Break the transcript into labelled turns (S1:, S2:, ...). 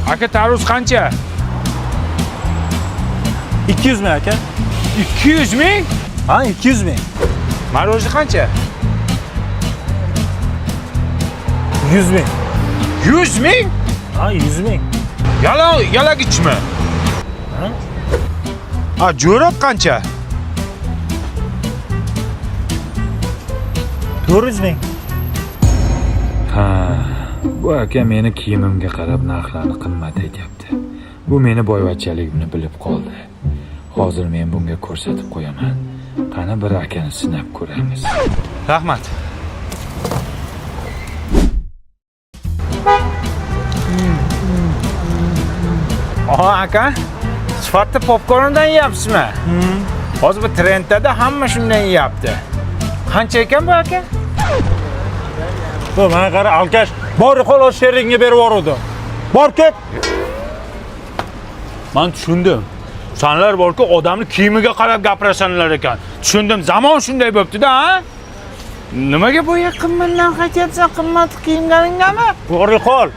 S1: Aka, tarvuz qancha?
S2: 200 ming aka.
S1: 200 ming?
S2: Ha, 200 ming.
S1: Мороженое qancha?
S2: 100 ming.
S1: 100 ming?
S2: Ha, 100 ming.
S1: Yalan yalagichmi?
S2: Ha?
S1: Ha, jo'rob qancha?
S2: 400 ming.
S1: Ha, bu aka meni kiyimimga qarab narxlarni qimmat aytyapti. Bu meni boyvachchaligimni bilib qoldi. Hozir men bunga ko'rsatib qo'yaman. Qani bir akani sinab ko'ramiz. Rahmat. Oha aka, sifatli popkorndan yeyapsizmi? Hozir bu trenddada hamma shundan yeyapti. Qancha ekan bu aka?
S2: Bu mana qara alkash. Bor qo'l sheringga berib yubordi. Bor ket.
S1: Man tushundim. Sanlar borku odamni kiyimiga qarab gapirasanlar ekan. Tushundim, zamon shunday bo'pti-da, ha? Nimaga bu qimmatdan qaytyapsan, qimmat kiyimlaringami?
S2: Bor qo'l.